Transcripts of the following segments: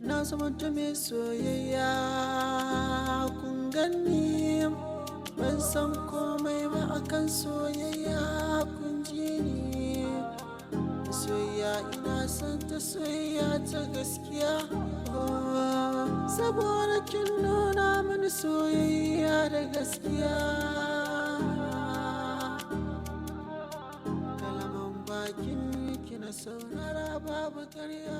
Na zamanta mai soyayya, kun gani, ban san komai ba akan soyayya, kun ji ni. Soyayya ina son ta, soyayya ta gaskiya. Oh, saboda kin nuna mini soyayya da gaskiya. Kalaman bakin ki na saurara babu karya.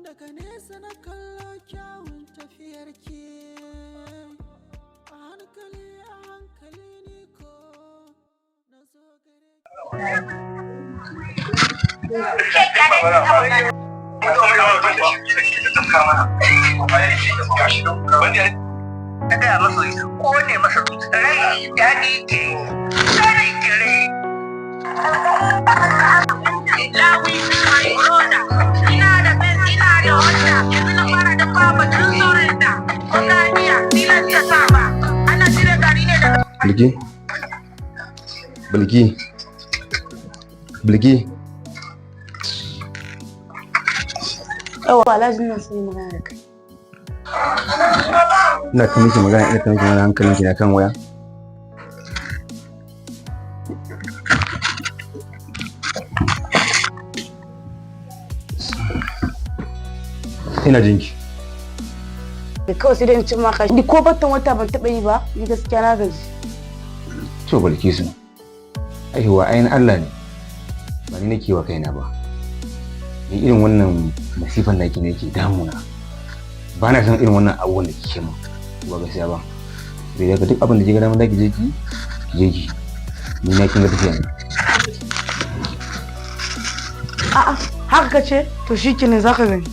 Daga nesa na kallo kyawun tafiyarki, a hankali a hankali ni ko na zo gare. Ta gaya masa kone masa rai daɗi ke daɗi ke rai. Lawi Corona, ina da Benz, ina da Honda, yanzu na fara da fama tun surrender. Oganiya, tilasta saba, ana cire gari ne daga Bilki? Bilki? Bilki? Yawwa Alhaji, ina son yi magana da kai. Ina ta miki magana, ina ta miki magana, hankalinki na kan waya. Ina jinki. Da kawai sai dai in ci maka ni ko battan wata ban taɓa yi ba, ni gaskiya na gaji. To Bilkisu, aihuwa ayin Allah ne, ba ni nake wa kaina ba. Ni irin wannan masifan da ne yake damuna. Ba na son irin wannan abubuwan da kike min. Ba gaskiya ba. Sai daga duk abin da kika dama ki je ki, ki je ki. Ni na kin ga tafiya ne. A'a, haka ka ce? To shikenan, zaka gani.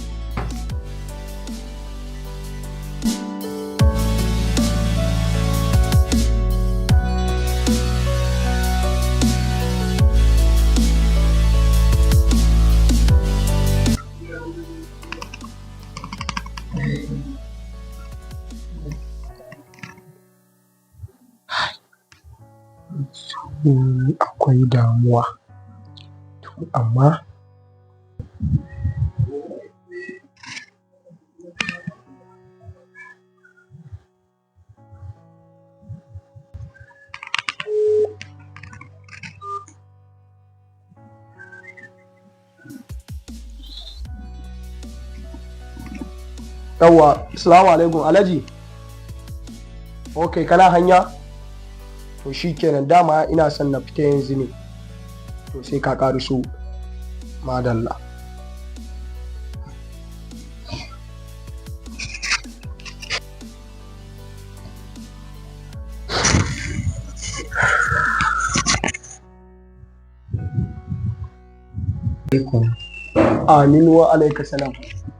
Akwai damuwa to amma yawwa. Assalamu alaikum, Alhaji. Ok, kana hanya? To shikenan, dama ina son na fita yanzu ne. To sai ka ƙariso. Madalla. Amin wa alaika salam.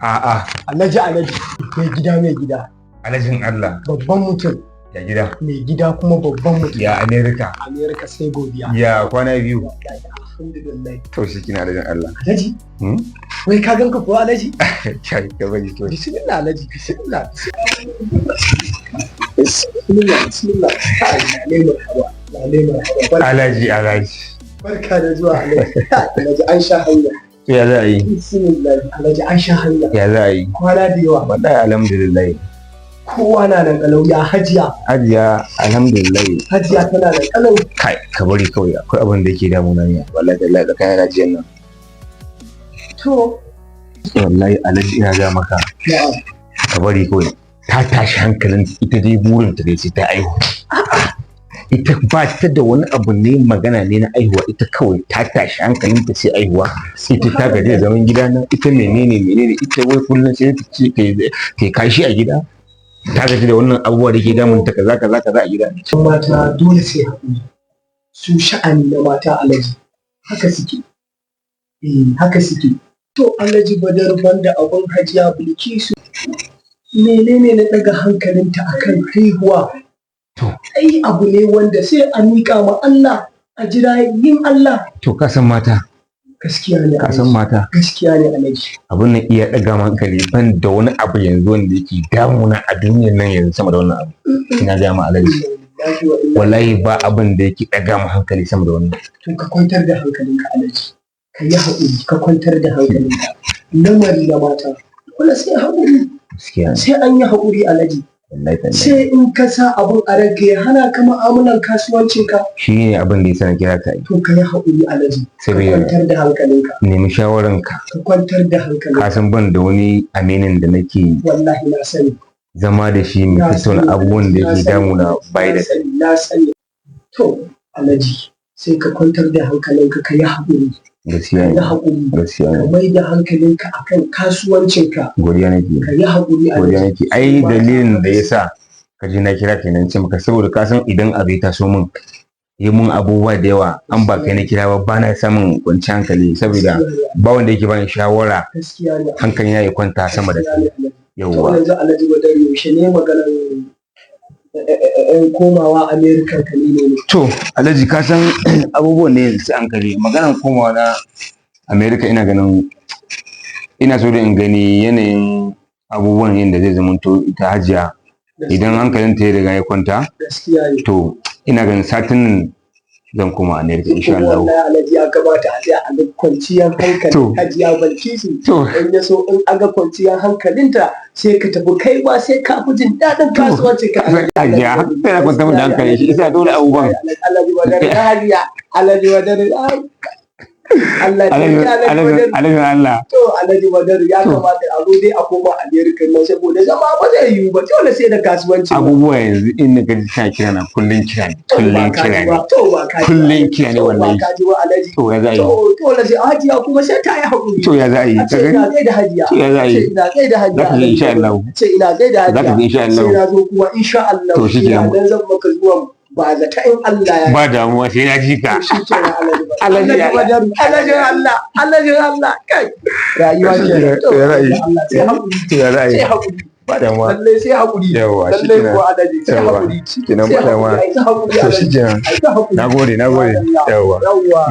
A'a. Alhaji, Alhaji, mai gida, mai gida. Alhajin Allah. Babban mutum. Ya gida? Mai gida kuma babban mutum. Ya America? America sai godiya. Ya kwana biyu? Alhamdulillah. To shi kina, Alhajin Allah. Alhaji, wai ka ganka kuwa, Alhaji? Kai, ka bari to. Bismillah, Alhaji, bismillah, bismillah, bismillah. Kai, lale marhaba, lale marhaba. Alhaji, Alhaji. Barka da zuwa, Alhaji. Kai, Alhaji, an sha hanya. To ya za a yi? Bismillah, Alhaji, an sha hanya. Ya za a yi? Kwana da yawa. Wallahi alhamdulillah. Kowa na nan kalau, ya Hajiya? Hajiya alhamdulillah. Hajiya tana nan kalau? Kai, ka bari kawai, akwai abin da yake damuna ne. Wallahi wallahi tsakanin hajiyan nan. To. Wallahi Alhaji, ina ga maka. Na'am. Ka bari kawai. Ta tashi hankalin, ita dai burin ta dai sai ta aihu. Ita ba ta da wani abu ne, magana ne na aihuwa, ita kawai ta tashi hankalin ta sai aihuwa. Ita ta gaji da zaman gida nan, ita menene menene, ita wai kullum sai ta ce ta yi kashi a gida. Ta gaji da wannan abubuwa da ke damun ta, kaza kaza kaza a gida. Mata dole sai haƙuri. Su sha'ani na mata, Alhaji, haka suke. Eh, haka suke. To Alhaji Badar, banda abun Hajiya Bilkisu. Menene na ɗaga hankalinta akan haihuwa? To. Ai abu ne wanda sai a miƙa ma Allah a jira yin Allah. To ka san mata, Gaskiya ne ka san Alhaji. mata. Gaskiya ne Alhaji. Abin nan iya ɗaga min hankali, ban da wani abu yanzu wanda yake damuna a duniyar nan yanzu sama da wannan abu. Ina ga ma Alhaji. Wallahi wa inna Wallahi ba abin da yake ɗaga min hankali sama da wannan. To ka kwantar da hankalinka Alhaji. Ka yi haƙuri, ka kwantar da hankalinka. Lamari na mata. Dole sai haƙuri. Gaskiya ne. Sai an yi haƙuri Alhaji. Wallahi tallahi. Sai in ka sa abun a ranka ya hana ka mu'amalan kasuwancinka. Shi ne abin da ya sa na kira ka. To ka yi haƙuri Alhaji. Ka Saboda kwantar da hankalinka. nemi shawaranka. Ka kwantar da hankalinka. Ka san ban da wani aminin da nake Wallahi na sani. zama da shi mu Na tattauna sani, abubuwan da na yake sani, damuna bai da na sani, na sani. To Alhaji sai ka kwantar da hankalinka, ka yi haƙuri. Ka gaskiya yi ne. haƙuri. Gaskiya Ka ne. mai da hankalinka akan kasuwancinka. Godiya nake. Ka yi haƙuri Godiya Alhaji. nake. Ai dalilin da yasa ka ji na kira kenan ce maka, saboda ka san idan abu ya taso min yi mun abubuwa da yawa an ba kai na kira ba, ba na samun kwanciyar hankali saboda ba wanda yake bani shawara Gaskiya ne. hankali na ya kwanta sama da Gaskiya ne, Alhaji. To yawwa. yanzu Alhaji Badar yaushe ne maganar komawa Amerika ka ne ne? To Alhaji, ka san abubuwan ne yanzu sai hankali. Maganar komawa na America, ina ganin ina so da in gani yanayin abubuwan yadda zai zamanto ita Hajiya idan hankalinta ya riga ya kwanta. Gaskiya ne. To ina ganin satin nan zan koma America insha Kuma Allah. wallahi Alhaji ya kamata a tsaya a ga kwanciyar hankali To. Hajiya Balkisu. To. In ya so in aga kwanciyar hankalinta sai ka tafi, kai ma sai ka fi jin daɗin kasuwancin ka. Hajiya sai na kwantar da hankali, shi isa dole abubuwan. Alhaji Badar na Hajiya, Alhaji Badar ai Allah ya Alhaji taimaki Alhaji Alhaji Badar. Alhaji Allah. To Alhaji Badar ya To. kamata a zo dai a koma America nan saboda zama ba zai yiwu ba, dole sai da kasuwanci. Abubuwa yanzu in na gaji tana kira na kullun kira ne, To ba kullun ka kira ji ne. ba, to ba ka ji ba, Kullun kira ne to ba wallahi. ka ji ba Alhaji. To ya za a yi? To dole sai Hajiya kuma sai ta yi haƙuri. To ya za a yi? A ce ina gaida Hajiya. To ya za a yi? Ce ina gaida Hajiya. Za ka je insha Allah. Ce ina gaida Hajiya. Za ka je insha Allah. Sai na zo kuma insha Allah. To shi kenan. Ina nan zan maka zuwan ba zata in Allah ya Ba damuwa, sai na ji ka. shi kenan Alhaji Badar. Alhaji Alhaji Badar. Alhaji Allah. Alhaji Allah. Kai. Rayuwa kenan. To ya za a yi? Allah sai haƙuri. To ya za a yi? Sai haƙuri. Ba damuwa. Lallai sai haƙuri. Yawwa, shi Lallai kenan. kuwa Alhaji sai Yawwa, haƙuri. shi kenan, Sai ba damuwa. haƙuri, ai ta haƙuri To shi Alhaji. kenan. Ai ta haƙuri. Nagode, nagode. Yawwa. Yawwa.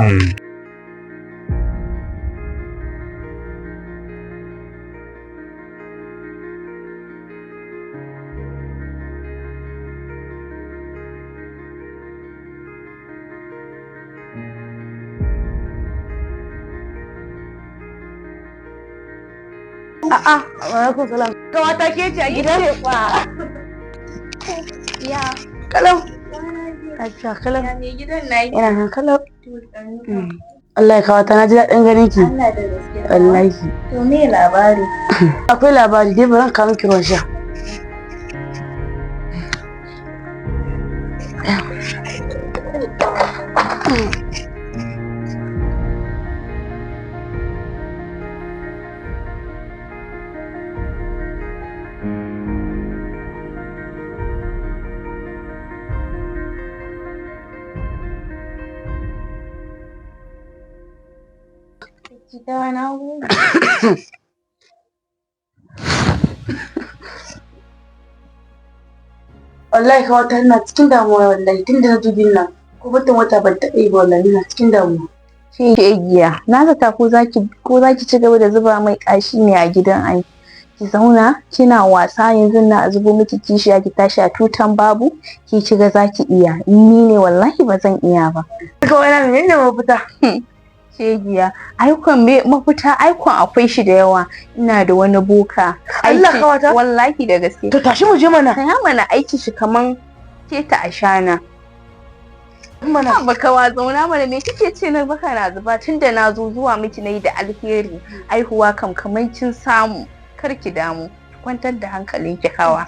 A'a, wa alaikum salam. Kawata ke ce a gida? Ya, Kalau. Lafiya kalau. ya mai gidan na yi. Ina nan kalau. Allah ya kawata, na ji daɗin ganin ki. Allah da gaske. Wallahi. To me labari? Akwai labari dai, bari in kawo miki ruwan sha. Gida na gode. Wallahi kawata ina cikin damuwa wallahi, tun da na dubin nan. Ko batun wata ban taɓa yi ba, wallahi ina cikin damuwa. Shegiya, na zata ko zaki ci gaba da zuba mai kashi ne a gidan ai. Ki zauna kina wasa, yanzu na zubo miki kishiya ki tashi a tutan babu, ki kiga zaki iya. Ni ne wallahi ba zan iya ba. Kawai na menene mafita? Shegiya, aikon me mafita, aikon akwai shi da yawa. Ina da wani boka. Allah Aiki- kawata? Wallahi da gaske. To tashi mu je mana. Saya mana, aiki shi kaman keta ashana. Mana. Baka wa zauna mana, me kike ce na baka na zuba tunda na zo zuwa miki nayi da alheri. Aihuwa kam kaman kin samu, kar ki damu, ki kwantar da hankalinki kawa.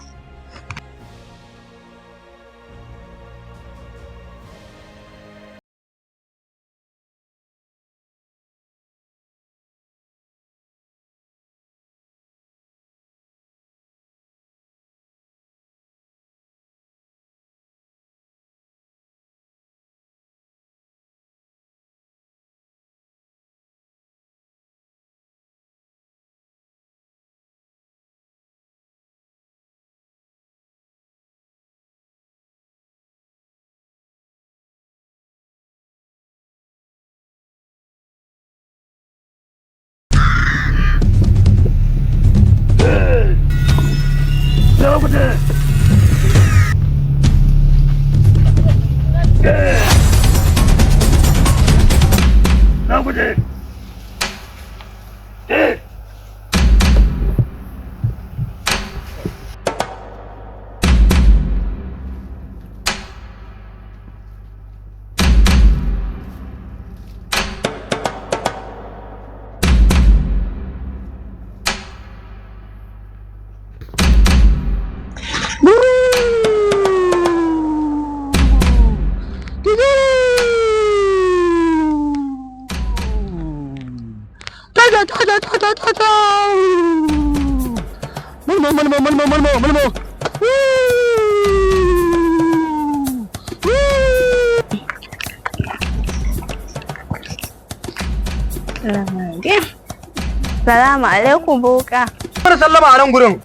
Salamu alaikum boka. Fara sallama a nan gurin.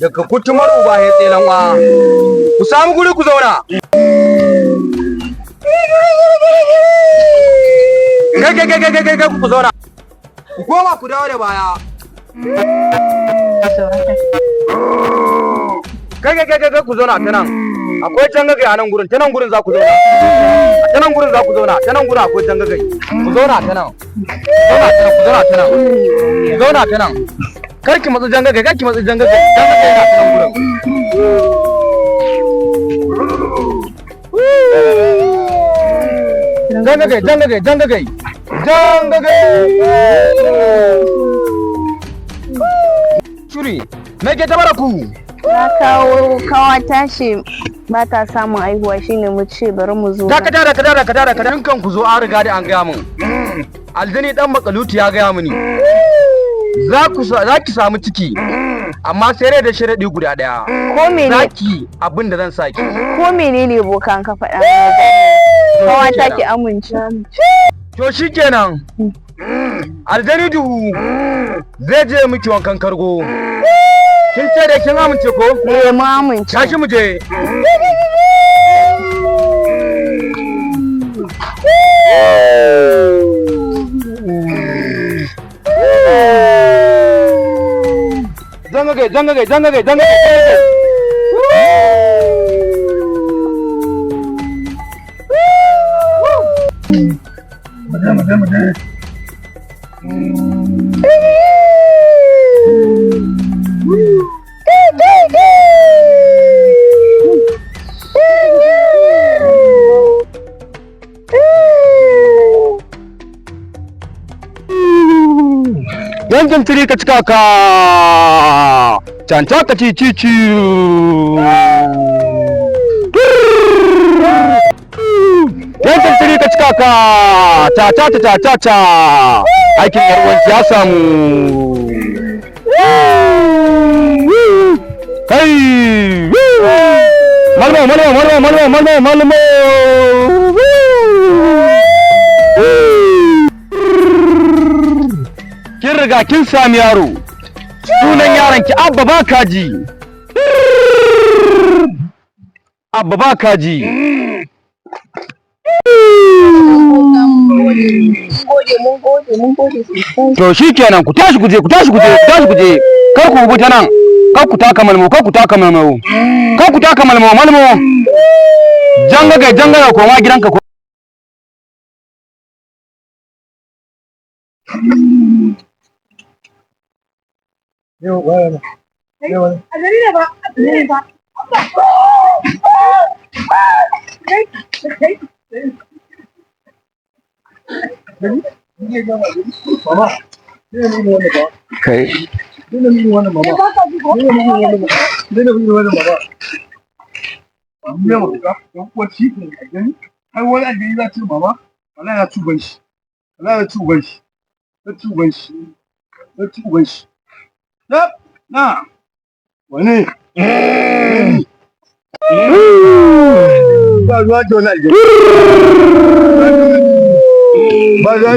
Daga kutumar uba ya tselan wa. Ku samu guri ku zauna. Kai kai kai kai kai kai ku zauna. Ku koma ku dawo da baya. Kai kai kai kai ku zauna ta nan. Akwai jangagai a nan gurin, ta nan gurin za ku zauna. A ta nan gurin za ku zauna, ta nan gurin akwai jangagai. Ku zauna ta nan. Zauna ta nan, ku zauna ta nan. Ku zauna ta nan. Kar ki matsi jangagai, kar ki matsi jangagai. Jangagai yana ta nan gurin. Jangagai, jangagai, jangagai. Jangagai. Shuri, me ke tabara ku? Na kawo kawa tashi ba ta samun aihuwa shine mu ce bari mu zo. Dakata, dakata, dakata, dakata. Tun kan ku zo an riga da an gaya min. Aljani dan makaluti ya gaya mini. Za ku za ki samu ciki. Amma sai dai da sharadi guda daya. Ko mene Za ki abin da zan saki. ko menene bokan ka faɗa? Kawa ta ki amince. To shikenan. Aljani duhu zai je miki wankan kargo. Kin ce da kin amince ko? Eh mu amince. Tashi mu je. Jangagai, jangagai, jangagai, jangagai. Yankin tiri ka cika ka canca ka ci ci ci. Yankin tiri ka cika ka ta ta ta ta ta ta aikin yarwanci ya samu. Kai! Malmo malmo malmo malmo malmo malmo. Kin riga kin sami yaro. Sunan yaron ki Abba ba kaji. Abba ba kaji. Gode mun gode mun gode sosai. To shikenan ku tashi kuje ku tashi kuje ku tashi kuje. Kar ku bi ta nan. Kar ku taka malmo kar ku taka malmo. Kar ku taka malmo malmo. Janga ga janga ga koma gidanka ko. Kai.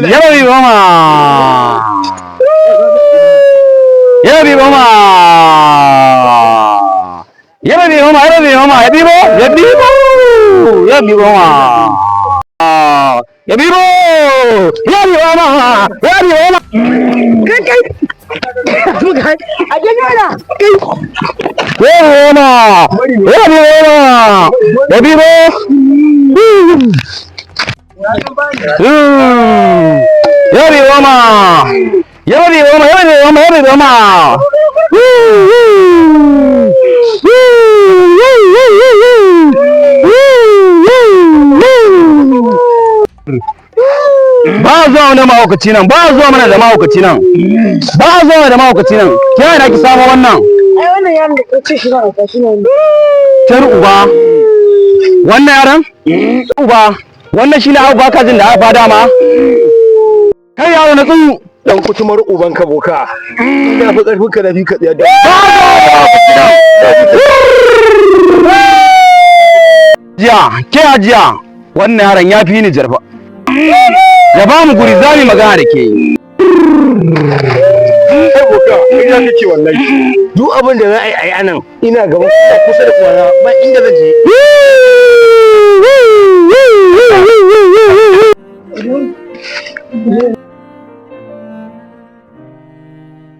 Yau bi mama. Yau bi mama. Yau bi mama, yau bi mama, ya bibo, ya bibo. Ya bi mama. Ya bibo. Ya bi mama. Ya bi mama. Kai kai. A janyo na. Kai. Yabima! Yabima! Yabima! Yabima! Yabima! Yabima! Yabima! Ba zuwa wani mahaukaci nan, ba zuwa mana da mahaukaci nan, ba zuwa mana da mahaukaci nan. Kina da ki samu wannan? Ai wannan yaron da ka ce shi na ka shi ne. Tar uba. Wannan yaron? Uba. Wannan shine abu baka jin da aka fada ma. Kai yaro na tsun. Dan kutumar uban ka boka. Ina fi karfin ka da fi ka tsaya da. Jiya, ke ajiya. Wannan yaron ya fi ni jarfa. Ya ba mu guri za mu magana da ke. Kai boka, ina kake wallahi. Duk abin da za a yi a yi anan ina gaban kusa da kwana ba inda zan je.